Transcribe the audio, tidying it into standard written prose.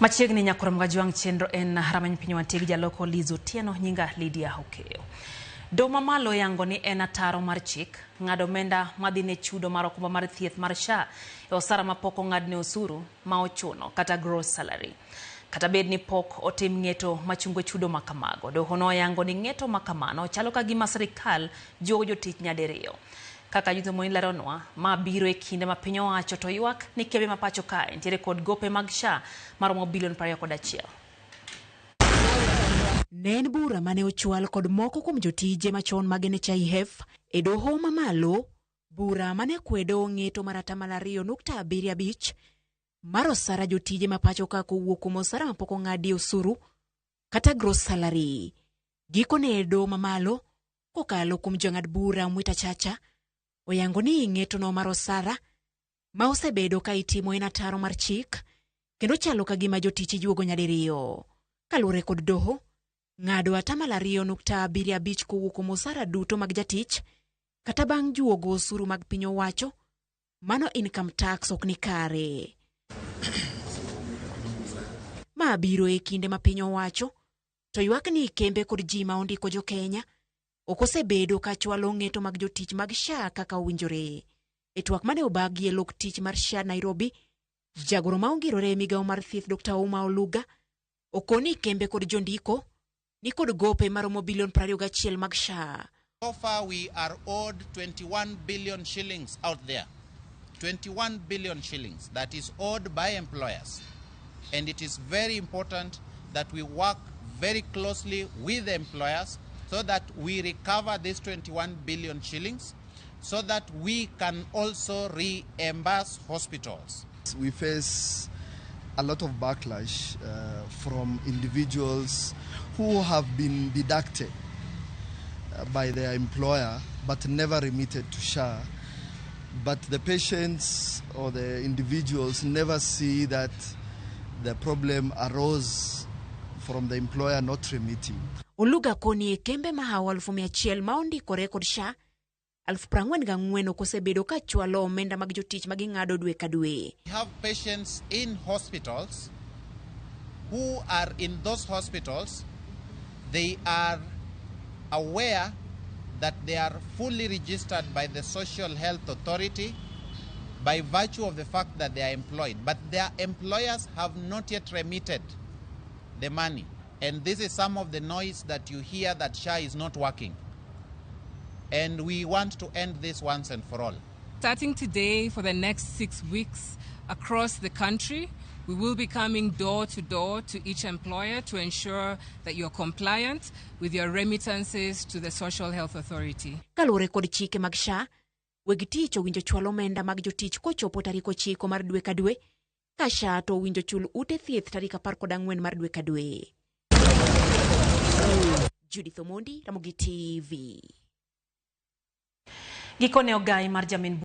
Machiegni nyakoro Mgajwang' chenro en rameny piny wantie gi jaloko Liz Otieno, nyinga Lydia Okeyo. Doho mamalo yango ni en ataro mar chik ng'ado omenda madhi ne chudo mar okumba mar thieth mar SHA e osara mapok ong'adne osuru ma ochuno kata gross salary. Kata bed ni pok otim ng'eto machungo chudo ma kamago, doho noyango ni ng'eto ma kamano chalo ka gima sirikal juogo jotich nyadiriyo. Kaka Judith Omondi leronwa, ma biro e kinde ma piny owacho to ywak ni kembe ma pacho kae nitiere kod gope mag SHA maromo bilion 21. Ne en bura mane ochwal kod moko kuom jotije machon mag NHIF e doho mamalo, bura mane kwedo ng'eto mar atamalo 2.75 mar osara jotije ma pacho ka kowuok kuom osara mapok ong'adie osuru kata gross salary. Gikone doho mamalo kokalo kuom jang'ad bura Mwita Chacha oyango ni ng'etono mar osara ma osebedo ka itimo en ataro mar chik kendo chalo ka gima jotich ijuogo nyadiriyo. Kaluwore kod doho, ng'ado atamalo 2.75 kowuok kuom osara duto mag jatich kata bang' juogo osuru mag piny owacho, mano income tax ok ni kare. Ma biro e kinde ma piny owacho to ywak ni kembe kod ji ma ondiko jo Kenya ok osebedo ka chwalo ng'eto mag jotich mag SHA kaka owinjore. E twak mane obagi e lok tich mar SHA Nairobi, jagoro ma ongirore e migawo mar thieth Dr. Ouma Oluga okoni kembe kod jondiko ni kod gope maromo bilion 21 mag SHA. So far, we are owed 21 billion shillings out there. 21 billion shillings that is owed by employers. And it is very important that we work very closely with the employers so that we recover this 21 billion shillings so that we can also reimburse hospitals. We face a lot of backlash from individuals who have been deducted by their employer but never remitted to SHA. But the patients or the individuals never see that the problem arose from the employer not remitting. Oluga koni e kembe mahawo 100,000 ma ondikore kod SHA 44,000 ok osebedo ka chwalo omenda mag jotich ma ging'ado dwe ka dwe. We have patients in hospitals who are in those hospitals. They are aware that they are fully registered by the Social Health Authority by virtue of the fact that they are employed, but their employers have not yet remitted the money. And this is some of the noise that you hear that SHA is not working. And we want to end this once and for all. Starting today for the next 6 weeks across the country, we will be coming door to door to each employer to ensure that you're compliant with your remittances to the Social Health Authority. Kaluwore kod chike mag SHA, weg tich owinjo chwal omenda mag jotich kochopo tarik 9 mar dwe ka dwe, ka SHA to owinjo chul ute thieth tarik 14 mar dwe ka dwe. Judith Omondi, Ramogi TV. Gikone ogai mar jamin